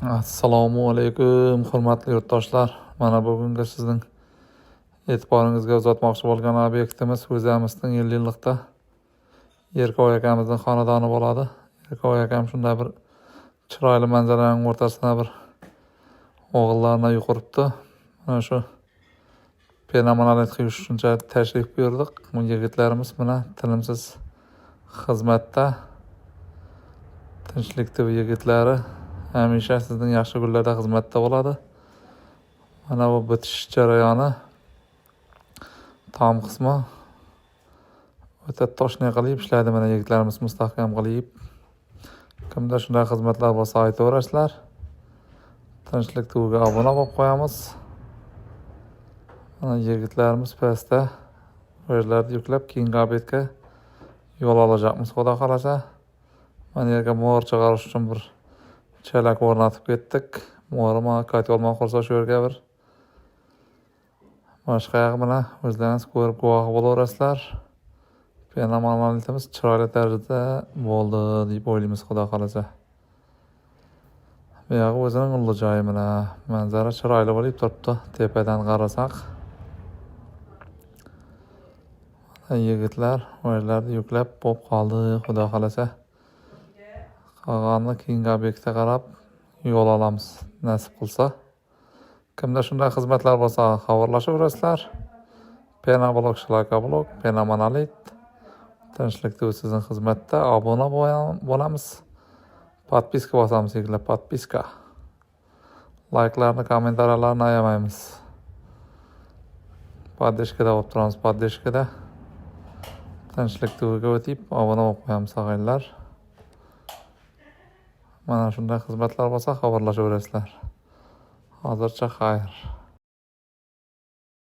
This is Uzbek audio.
Assalomu alaykum, hurmatli yurtdoshlar. Mana bugungi sizning e'tiboringizga uzatmoqchi bo'lgan obyektimiz o'zimizning Ellikliqda Erkoy akamizning xonadoni bo'ladi. Erkoy akam shunday bir chiroyli manzaraning o'rtasida bir o'g'illarini uy quribdi. Mana shu penomonolit quyish uchun tashrif buyurdik. Bu yigitlarimiz mana tinimsiz xizmatda. Tinchlik TV yigitlari hamisha sizning yaxshi kunlarda xizmatda bo'ladi. Mana bu bitish jarayoni, tom qismi o'ta точный qilib ishlaydi mana yigitlarimiz, mustahkam qilib. Kimda shunday xizmatlar bo'lsa, aytaverasizlar. Tinchlik TVga obuna bo'lib qo'yamiz. Mana yigitlarimiz pastda o'zlari yuklab, keyingi obyektga yo'l olacakmiz, xudo xohlasa. Mana yerga mo'r chiqarish uchun bir chelak o'rnatib ketdik. Mo'rima kotelma qursa shu yerga bir boshqa yog'i mana o'zlaringiz ko'rib guvohi bo'laverasizlar. Penomonolitimiz chiroyli tarzda bo'ldi deb o'ylaymiz, xudo xohlasa. Bu yog'i o'zining ulli joyi, mana manzara chiroyli bo'lib turibdi tepadan qarasak. Mana yigitlar o'zlari yuklab bo'lib qoldi, xudo xohlasa. Qolganini keyingi obyektga qarab yo'l olamiz, nasib qilsa. Kimda shunday xizmatlar bo'lsa, xabarlashaverasizlar. Penoblok, shlakablok, penomonolit. Tinchlik TV sizning xizmatda. Obuna bo'lamiz. Подписка bosamiz, yigitlar, подписка. Layklarni, kommentariyalarni ayamaymiz. Поддержка da bo'lib turamiz, поддержка da. Tinchlik TVga o'tib, obuna bo'lib qo'yamiz, og'aynilar. Mana shunday xizmatlar bo'lsa, xabarlashaverasizlar. Hozircha xayr.